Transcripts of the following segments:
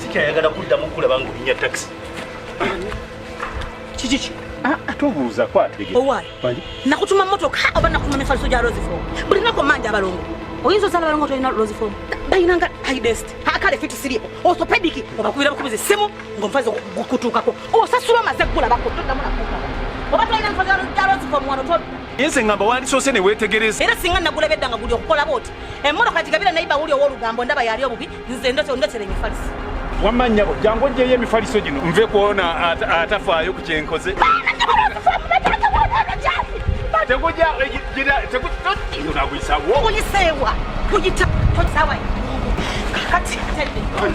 Sikyayagala kuddamu kulaba ng'olinnya takisi. Kiki ki? Tobuuza kwata. Owaaye, nakutuma mmotoka oba nakutuma mifaliso gya Rosefoam? Buli lunaku mmanja abalongo. Oyinza ozaala abalongo tolina Rosefoam? Bayinanga high density, akale fit siripo, orthopedic, obakubira bukubizi essimu ng'omufaliso gukutuukako. Osasula omaze gulabako, toddamu nakuukako. Oba tolina mifaliso gya Rosefoam wano todda. Nze ngamba wandisoose ne weetegereza. Era singa nagulaba edda nga guli okukola bw'oti. Emmotoka gigabira nayiba wuli ow'olugambo ndaba yali obubi, nze ndotera emifaliso. Wamma nnyabo, jangu oggyeyo emifaliso gino nve kwona atafaayo ku kye nkoze. Kuyiseewa, kuyita tosawa kakati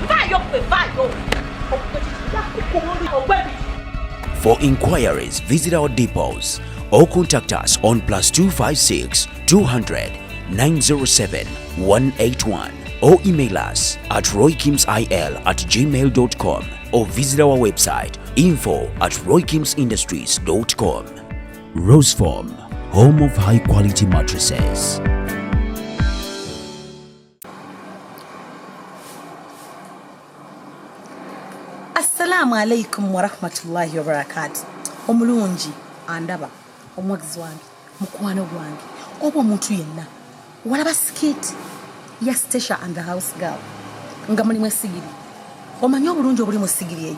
vaayo gwe vaayo. For inquiries, visit our depots or contact us on +256 200 907 181 or email us at roykimsil@gmail.com or visit our website info@roykimsindustries.com. Rosefoam, home of high quality mattresses. Assalamu alaikum warahmatullahi wabarakatu. Omulungi andaba, omuwagizi wange, mukwano gwange, oba omuntu yenna walaba skit ya Stacia and the house girl nga mulimu esigiri, omanyi obulungi obuli mu sigiri eyo.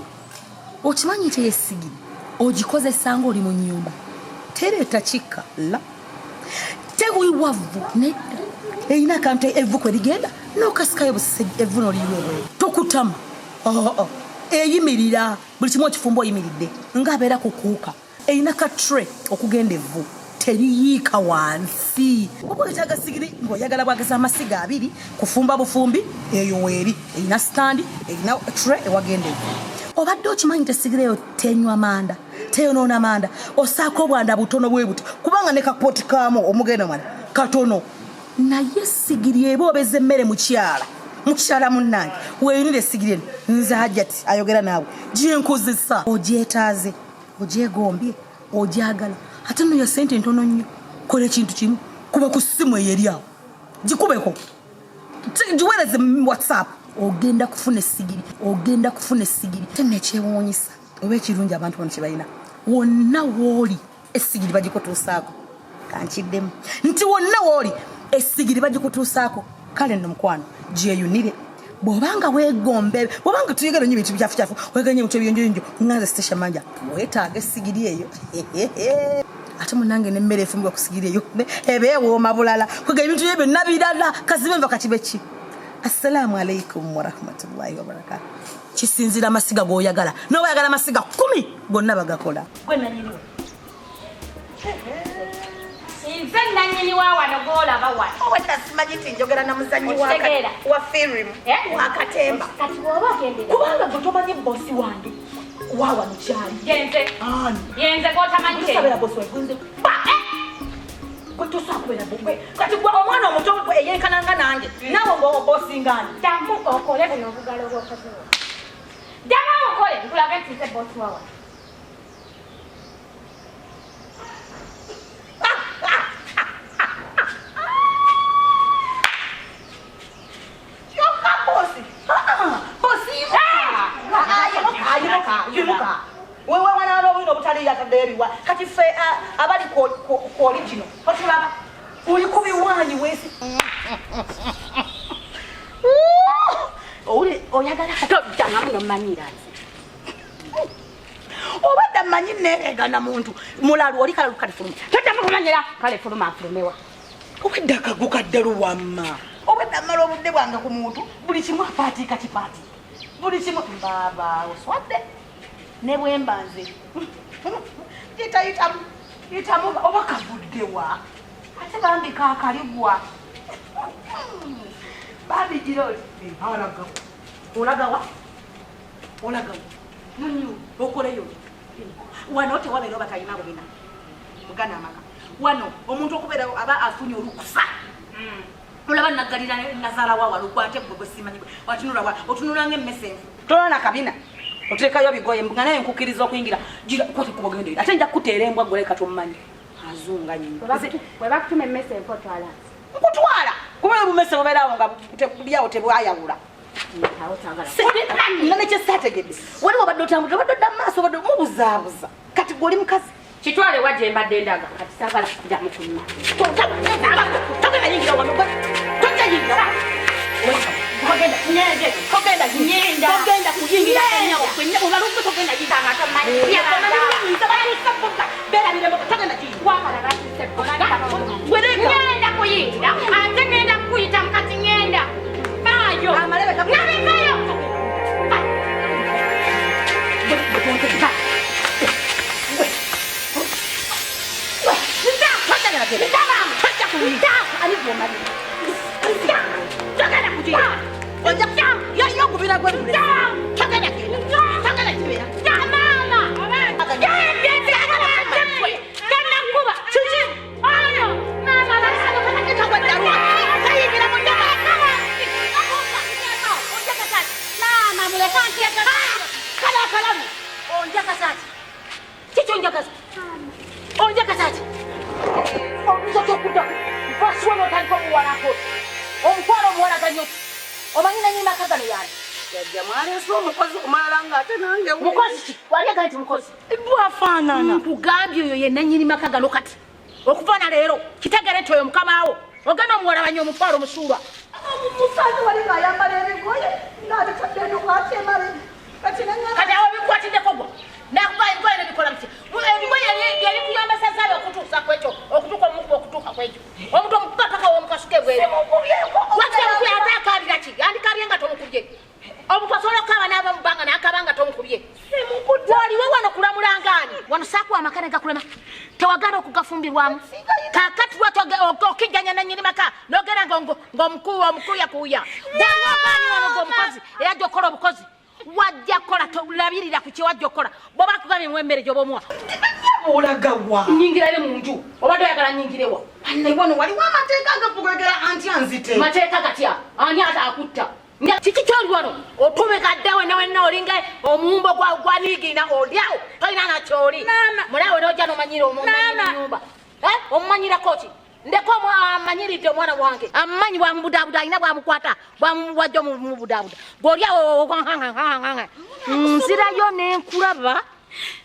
Okimanyi nti eyo esigiri ogikozesa nga oli mu nnyumba, tereeta kikka la tewiwavu nedda, erina akantu evvu kwe ligenda n'okasikayo busise evvu n'oliyiwa ebweru, tokutama. Oo, eyimirira buli kimu okifumba oyimiridde ng'abeera kukuuka. Erina ka tray okugenda evvu teriyiika wansi. Oba wetaaga sigiri ng'oyagala bwageza amasiga abiri kufumba bufumbi, eyo weeri, erina stand, erina tray ewagenda evvu. Obadde okimanyi nti esigiri eyo tenywa manda, teyonoona manda? Osaako obwanda butono bwe buti, kubanga ne kapooti kaamu omugenda mwana katono, naye sigiri eba obeza emmere. Mukyala, mukyala munnange, weeyunire esigiri eno. Nze Hajjati ayogera naawe, gyenkozesa, ogyetaaze, ogyegombye, ogyagala, ate nno ya sente ntono nnyo. Kola ekintu kimu, kuba ku ssimu eyo eri awo, gikubeko, giweereze WhatsApp, ogenda kufuna esigiri, ogenda kufuna esigiri. Ate nekyewuunyisa oba ekirungi abantu bano kye balina, wonna wooli esigiri bagikutuusaako. Kankiddemu nti wonna wooli esigiri bagikutuusaako. Kale nno mukwano, gyeyunire bw'obanga weegombe, bw'obanga tuyogera nnyo ebintu bikyafu, weganya ebintu ebiyonjoyonjo nga nze Stacia Manja, weetaaga esigiri eyo. Ate munange nemmere efumbibwa ku sigiri eyo eba ewooma bulala. Kwega ebintu byo byonna birala, kazibe nva kakibe ki. Assalaamu alaikum warahmatullahi wabarakatu. Kisinziira amasiga g'oyagala, n'oba oyagala amasiga 10 gonna bagakola. Gwe nanyiniwo, nze nanyini wa wano gwolaba wano. Obwedda simanyi nti njogera na muzanyi Okitegeera? wa firimu wakatemba. Kati bw'oba ogendera kubanga gwe tomanyi bosi wange wa wano kyali. Yenze. Ani? Yenze gwotamanyi. Tosabeera bosi wange nze ba gwe tosobola kubeera gwe kati gwe omwana omuto gwe eyenkananga nange, naawe ng'obosingani. Ddamu okole buno obugalo bw'okozewo, ddamu okole nkulage nti nze bosi wa wano. Kyokka bosi, bosi, yimuka, yimuka, yimuka. Wewe wana obwino obutali yataddeyo ebiwa. Kati ffe abali ku original otulaba oli ku biwaanyi weesi. Owuli oyagala Toddangamu nommanyiira nze. Obadde mmanyi neegana muntu mulalu oli kalalu. Kale fuluma. Toddamu kumanyira. Kale fuluma, nfulumewa? Obwedda akagu kaddalu wamma. Obwedda mmala obudde bwange ku muntu, buli kimu apaatiika kipaatiika, buli kimu mbaaba oswadde ne bwemba nze yitayitamu yitamu oba kavuddewa. Ate bambi kakaligwa bambi gira oli alagawa, olagawa, olagawa munyu okoleyo wano tewabeera oba talina bubina mugana amaka wano. Omuntu okubeera aba afunye olukusa. Olaba naggalira nazaala wa walo gwate gwe gwe simanyi gwe watunula wa otunula ng'emmese enfu, tolaba na kabina oteekayo bigoye nga naye nkukkiriza okuyingira. Gira kwate kubagendera ate nja kukuteera embwa gwe leka tomumanyi azunga nnyo. Bwe bakutuma emmese enfu otwala nze. Nkutwala kuba obumese bubeerawo nga bulyawo tebwayawula. Nga nekyesategedde waliwo obadde otambulira, obadde odda mumaaso, obadde mubuzaabuza. Kati gwe oli mukazi. Kitwale wa gye mbadde ndaga. Kati saagala kuddamu kunywa. Togenda yingira wano, tojja yingira. Togenda, togenda, togenda kuyingira enyawo. Obalugwe togenda yingira. Ngenda kuyingira, ate ngenda kukuyita mukati ngenda. Baayo. Nabivaayo. Nkugambye oyo yenna nnyini maka gano kati okuva na leero kitegere nti oyo mukamaawo ogenda omuwalabanya omutwalo omusuulwa. Omusaza wali ng'ayambala ebigoye ng'abitadde eno bw'akyemale. Kati awo bikwatiddeko gwa nakuba ebigoye nebikola biti ebigoye byebikuyambasa zaali okutuusa kwekyo okutuuka omukuba okutuuka kwekyo omuntu omukuba paka womukasuke bweru. Lwaki tomukubye ate akaabira ki? Yandikaabye nga tomukubye. Omuntu asobola okukaaba n'ava mu bbanga n'akaaba nga tomukubye. Waliwo wano kulamulanga ani wano saakuwa amaka ne gakulema tewagaana okugafumbirwamu. Kaakati lwaki okijjanya nannyini maka n'ogenda ng'omukuuyakuuya gwogaani wano ng'omukozi eyajja okukola obukozi wajja kukola tolabirira ku kyewajja okukola bw'oba akugambye muwa emmere gy'oba omuwa. Olagawa. Nnyingirayo mu nju obadde oyagala nnyingirewa. Wano waliwo amateeka agafugagala anti anzite. Mateeka gatya? Ani ate akutta? Kiki kyoli wano otubika dda wenna wenna olinga omuwumbo gwa niigiina oliawo tolina nakyoli. Mulaawe n'ojja n'omanyira omumanyira omumanyirako ki? Ndeko amanyiridde omwana wange amumanyi bwamubudaabuda alina bwamukwata bwamuwajja omubudaabuda gweoliawo nzirayo nenkulaba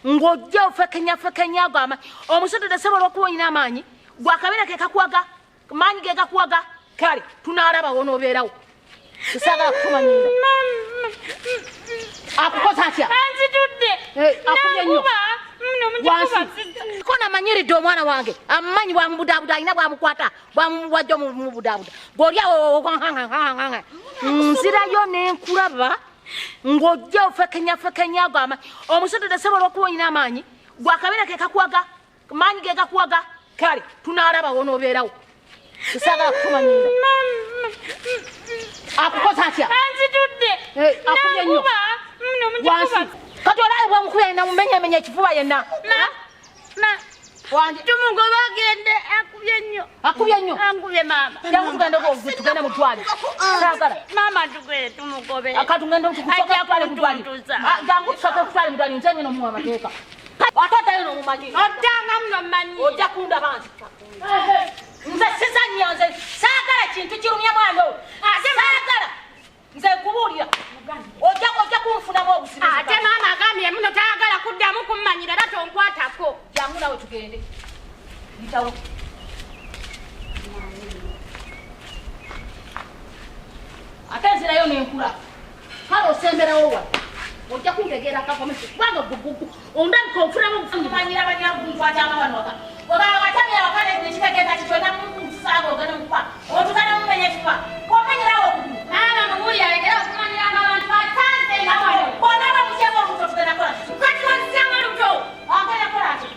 ng'ojja ofekenyafekenya ago amaanyi omusota tesobola okuba olina amaanyi gwakabeera ke kakuwaga maanyi ge gakuwaga kale tunaalaba wonoobeerawo. Tusaagala kukumanyira. Akukoza atya? Anzitudde. Akubye nnyo. Wansi. Ko namanyiridde omwana wange amumanyi bwamubudaabuda alina bwamukwata bwamuwajja omubudaabuda gweoliawo nzirayo nenkulaba ng'ojja ofekenyafekenya ago amaanyi omusota tesobola okuba olina amaanyi gwakabeera ke kakuwaga maanyi ge gakuwaga kale tunaalaba wonoobeerawo. Tusaagala kukumanyira. Akukoza atya? Anzitudde. Akubye nnyo. Wansi. Kati olabe bwamukubye yenna mumenyamenya ekifuba yenna. Tumugoba agende akubye nnyo. Akubye nnyo. Ankubye maama. Jangu tugende mu ddwaliro. Saagala. Maama tugende tumugobe. Katugende tusooke tutwale mu ddwaliro. Jangu tusooke tutwale mu ddwaliro nze ngenda omuwa amateeka. Ate oddayo n'omumanyi. Oddanga muno mmanyi. Ojja kundaba nti. Nze sizannya nze saagala kintu kirumya mwana oyo. Saagala. Nze nkubuulira. Ojja kunfunamu obuzibu. Ate maama agambye muno tayagala kuddamu kummanyira era tonkwatako. Jangu nawe tugende. Yitawo. Ate nzirayo n'enkula. Kale osemberawo wa. Ojja kuntegeera akakomesi kubanga ondabika onfunamu obuzibu. Manyira kunkwata wano waka. Oba watamira wakale nekitegeeza ki kyonna mukusaaga ogenda mukuba. Otugenda mumenya ekifuba. Bw'omanyirawo okugulu. Maama mubuulire alekere okumanyiranga abantu asanze nga wano. Bw'onaaba mugyemu olubuto tugenda kukola ki? Kati wazzamu olubuto. Agenda kukola ki?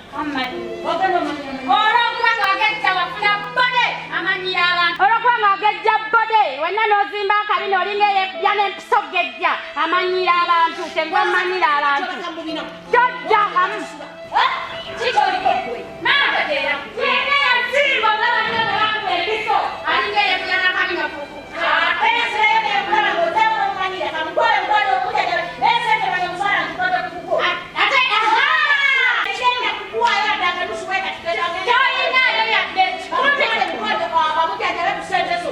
Ogenda omanyira. Olw'okuba ng'agejja wafuna bbode amanyira abantu. Olw'okuba ng'agejja bbode wenna n'ozimba akabina olinga eyekubya n'empiso gejja amanyira abantu tegwamanyira abantu. Tojjangamu. Kikoliko gwe. Maama yenna yansiibwa olaba nno bwe bamuwa empiso alinga eyekubya n'akabina kuku. Ate nzirayo n'enkola ng'oteeka omumanyira kamutwale mutwale okujjanjaba naye ssente manya omusala nzitwadde ku kukwo. Ate Ekigenda kukuwaayo adde akanusu bwe kati toyinaayo yadde. Bamujjanjabe ku ssente zo.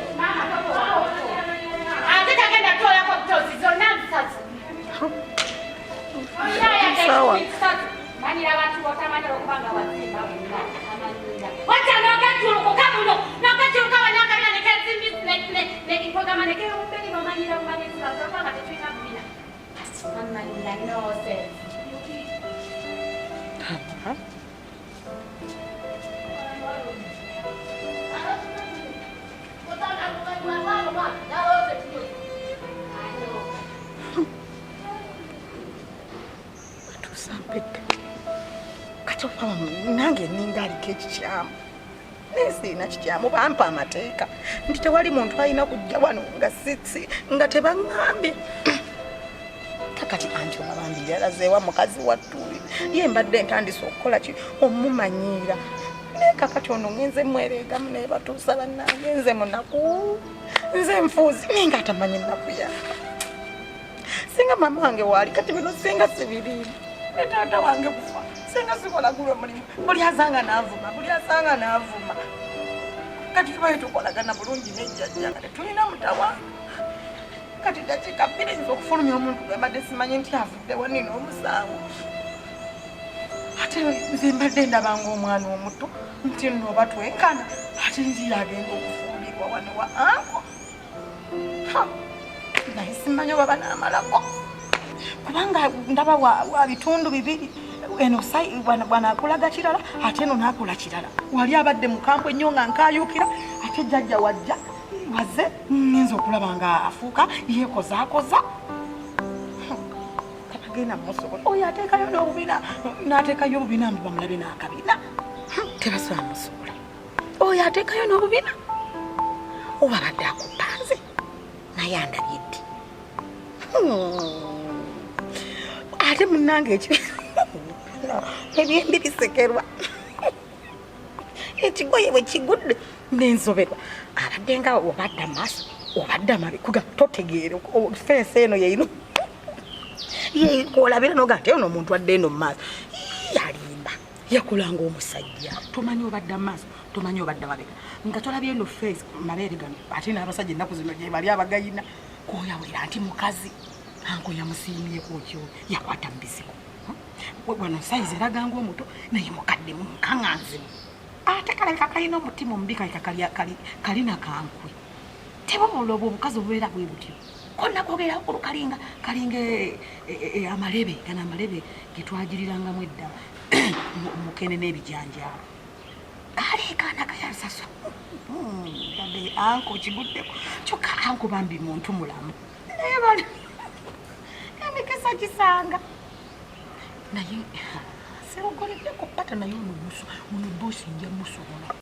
Ate tagenda kutoolako butozi. Manyira abantu botamanyi olwokuba nga wazimba bonna amanyira. Wajja n'ogajjulukuka muno n'ogajjuluka wonna akabina ne kezimbisi nekogamba nekewumbeni bamanyira bumanyizi olwokuba nga tetulina bubina. Amanyira nonsense. Batuusa mpedde. Kati oba nange ninga aliko ekikyamu, naye siina kikyamu. Bampa amateeka nti tewali muntu alina kujja wano nga sisi nga tebaŋŋambye. Kakati anti olabambi yalazeewa mukazi wattu, ye mbadde ntandise okukola ki omumanyiira, naye kakati ono ngenze mwereegamu. Naye Batuusa bannange, nze munaku, nze nfuuzi, naye nga atamanyi nnaku yange. Singa mama wange waali kati bino singa sibiriimu, ne taata wange kufa singa sikola gulwa mulimu. Buli asanga n'avuma, buli asanga n'avuma. Kati tubaye tukolagana bulungi nejjajja nga tetulina mutawa. Kati dakiika 2 nza okufulumya omuntu gwe mbadde simanyi nti avudde wanina omusango. Ate nze mbadde ndabanga omwana omuto nti nno oba twenkana, ate nti yagenda okufumbirwa wano wa anko. Naye simanyi oba banaamalako, kubanga ndaba wa bitundu bibiri eno bwanakulaga kirala, ate eno nakola kirala. Wali abadde mukambwe ennyo nga nkayukira, ate jjajja wajja waze nyinza okulaba nga afuuka yekozaakoza. Tabagenda musobola. Oyo ateekayo n'obubina, n'ateekayo obubina mbu bamulabe n'akabina. Tebasobola musobola. Oyo ateekayo n'obubina oba abadde akupanze, naye andabye ddi? Ate munnange ebyembi bisekerwa. Ekigoye bwe kigudde nensoberwa, abadde nga obadde amaaso obadde amabi kuga totegeere face eno yeino olabira noga nti ono omuntu adde eno mumaaso yalimba yakulanga omusajja. Tomanyi obadde amaaso, tomanyi obadde mabega, nga tolabye eno face mabeere gano. Ate n'abasajja ennaku zino gye bali abagayina koyawulira nti mukazi anko yamusiimyeko kyo yakwata mu bizigo wano size eraganga omuto, naye mukadde mukaŋanzimu, ate kalabika kalina omutima omubi, kalika kalina kankwe. Tebubula obwo obukazi obubeera bwe butyo konna kwogera kulu kalinga kalinga amalebe gano, amalebe getwagirirangamu edda mukene n'ebijanjaalo. Kaleekaana kayasaso ade anko kiguddeko. Kyokka anko bambi muntu mulamu, naye bali emikisa gisanga naye sirogoleddeko pata. Naye ono musu ono bosi nja musobola.